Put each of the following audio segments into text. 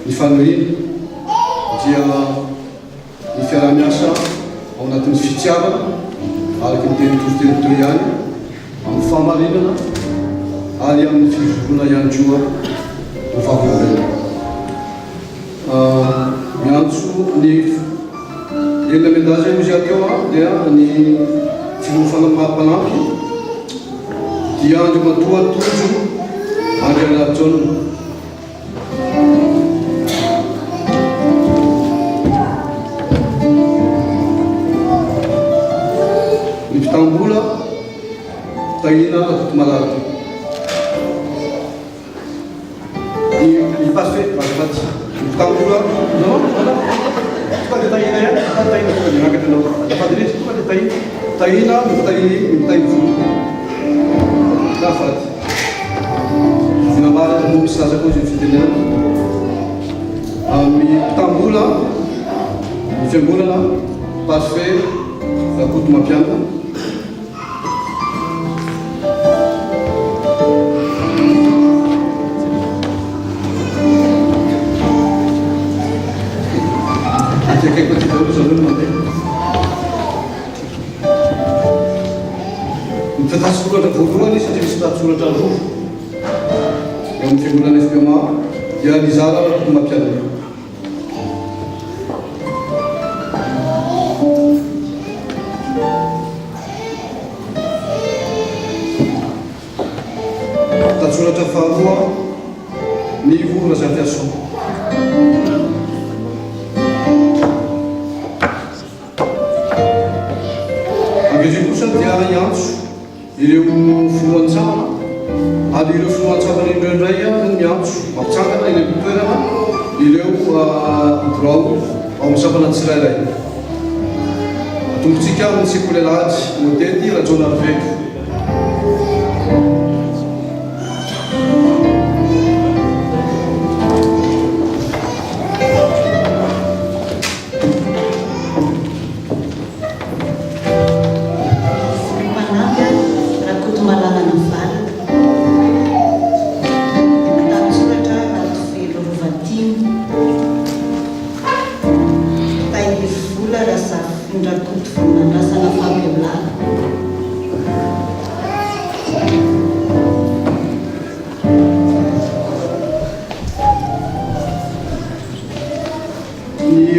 Ny faniriana dia ny fiaraha-miasa ao anatin'ny fitiavana, araka ny tenin'ny toriteny teo ihany, amin'ny fahamarinana ary amin'ny fijoroana ihany koa ho vavolombelona. Miantso ny enina miandahy izay hoy izy teo dia ny filoha mpanampy dia Andriamatoa Tojo Andrianarijaona. Ny mpitam-bola, Tahina Rakotomalala. Ny ny parfait, azafady. Ny mpitam-bola, non, non, non, tonga dia Tahina ihany, azafady Tahina, tonga dia miakatra ianao. Azafady indrindra, tonga dia Tahina. Tahina no mpitahiry ny mpitahiry vola. Azafady. Ny nambara no misy laza koa izay fitenenana. Amin'ny mpitam-bola, ny fiangonana, parfait Rakotomampianina. Aty akaiko aty daholo zareo no mandeha. Ny mpitan-tsoratra voalohany satria misy mpitan-tsoratra roa eo amin'ny fiangonana FPMA dia Nizara Rakotomampianina. Mpitan-tsoratra faharoa Nivo Razafiasoa. Ankehitriny kosa dia hiantso ireo filohan-tsampana ary ireo filohan-tsampana ireo indray no miantso mampitsangana eny amin'ny toerana ireo birao ao amin'ny sampana tsirairay. Atombotsika amin'ny sekoly alahady Odette Rajaonarivelo. Mpanampy, Rakotomalala Navalona. Mpitantsoratra, Ratovelo Rovatiana. Mpitahiry vola, Razafindrakotovonandrasana Fabiola. Ny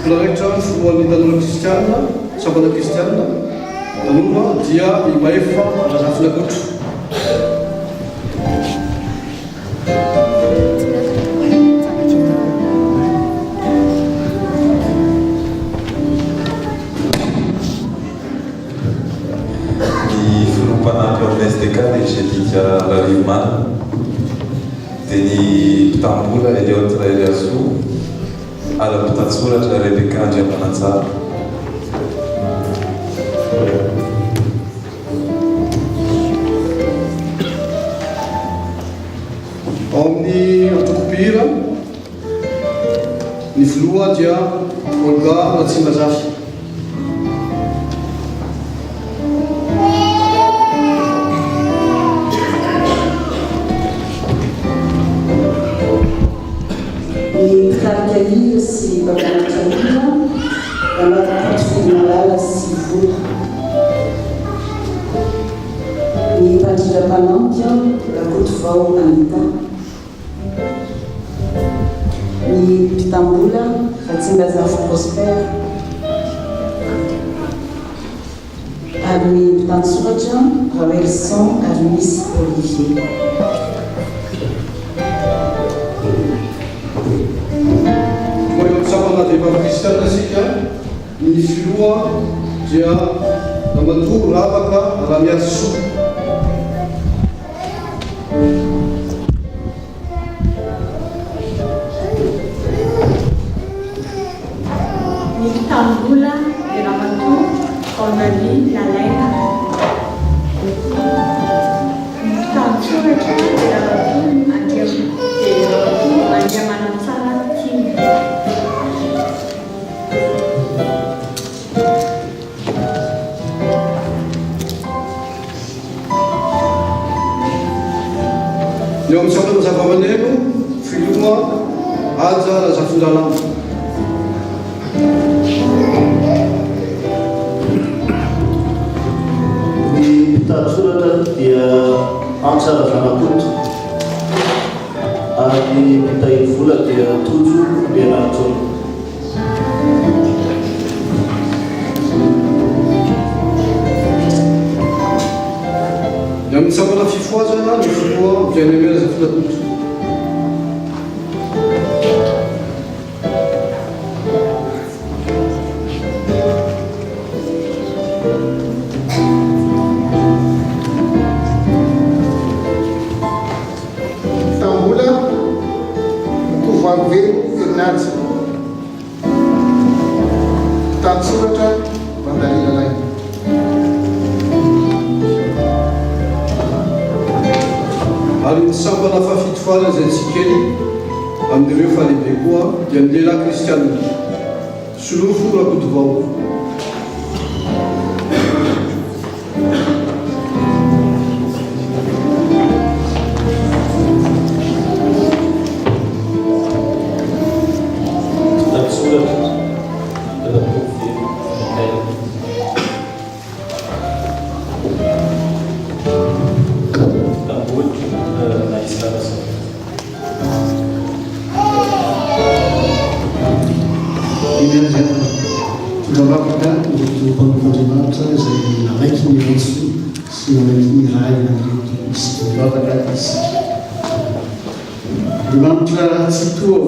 tompon'andraikitra ny filohan'ny Tanora Kristiana, Sampana Kristiana Tanora dia i Mahefa Razafinakoto. Ny filoha mpanampy ao amin'ny SDK dia Jedidia Rarivomanana. Dia ny mpitam-bola Eliot Raheriasoa ary ny mpitantsoratra Rebecca Andriamanantsara. Ao amin'ny antoko mpihira, ny filoha dia Olga Ratsimbazafy. Ny mpitarika hira sy mpampianatra hira, Ramatoa Fodimalala sy Vola. Ny mpandrindra mpanampy, Rakotovao Anita. Ny mpitam-bola, Ratsimbazafy Prosper. Ary ny mpitantsoratra, Raoelison Armis Olivier. Koa eo amin'ny sampana vehivavy kristiana isika, ny filoha dia Ramatoa Ravaka Ramiarisoa. Ny mpitam-bola dia Ramatoa Ronalie Lalaina. Ny mpitan-tsoratra dia Ramatoa Andriam dia Ramatoa Andriamanantsara Tiana. Ny eo amin'ny sampana zavamaneno, Filoha Haja Razafindralambo. Ny mpitantsoratra dia Antsa Razanakoto ary ny mpitahiry vola dia Tojo Andrianarijaona. Ny amin'ny sampana fifohazana, ny filoha Bien-Aimé Razafindrakoto. Tambola, Tovoavelo Herinandro. Mpitantsoratra, Vandalila Laina. Ary ny sampana fahafito farany izay tsy kely amin'ireo fa lehibe koa dia ny lehilahy kristianina, Solofo Rakotovao. Mpitantsoratra, Ratovelo Michael. Mpitamboly, Naïsa Rasoa. Eny ary havana, tonga am-bavaka ireto mpanompon'Andriamanitra izay nanaiky ny antso sy nanaiky ny irahina ireto isika. Mivavaka isika. Andriamanitra Tsitoha ô,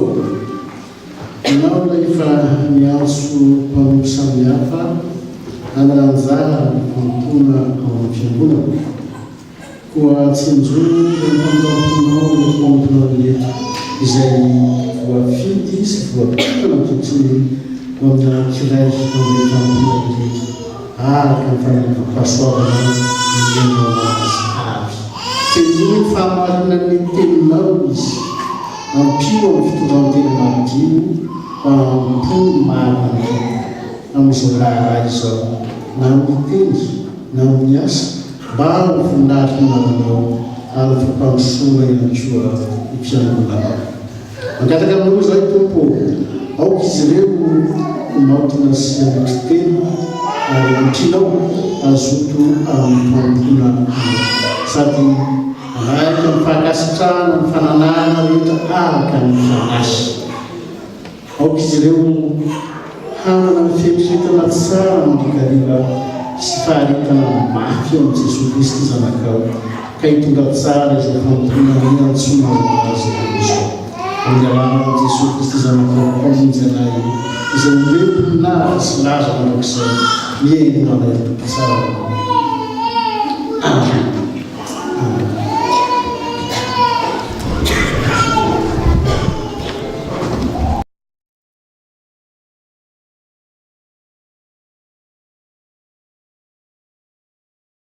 Ianao ilay efa niantso mpanompo samihafa hanana anjara amin'ny fanompoana ao amin'ny Fiangonana. Koa tsinjoro ireo mpanomponao ireto mpanomponao ireto, izay voafidy sy voatokana ankehitriny ho amin'ny anankiray amin'ireto fanompoana ireto, araka ny fanomezam-pahasoavana nomenao azy avy. Fenoy ny fahamarinan'ny teninao izy, ampio amin'ny fitondran-tena madio mba hanompo ny marina anao amin'izao raharaha izao, na amin'ny teny na amin'ny asa, Mba ho voninahitry ny anaranao ary ho fampandrosoana ihany koa ny fiangonanao. Mangataka aminao izahay Tompo ô, aoka izy ireo ho maotina sy hanetry tena ary hampianao hazoto amin'ny fanompoana Anao, sady hanaiky amin'ny fankasitrahana ny fananahana rehetra araka ny Fanahy. Aoka izy ireo hanana ny fieritreretana tsara mandrakariva sy faharetana mafy ao amin'i Jesoa Kristy Zanakao, ka hitondra tsara izao fanompoana niantsoanao azy ireo izao. Amin'ny alalan'i Jesoa Kristy Zanakao Mpamonjy anay, izay omem-boninahitra sy laza mandrakizay, mihaino anay ry Tompo tsara ô. Amen.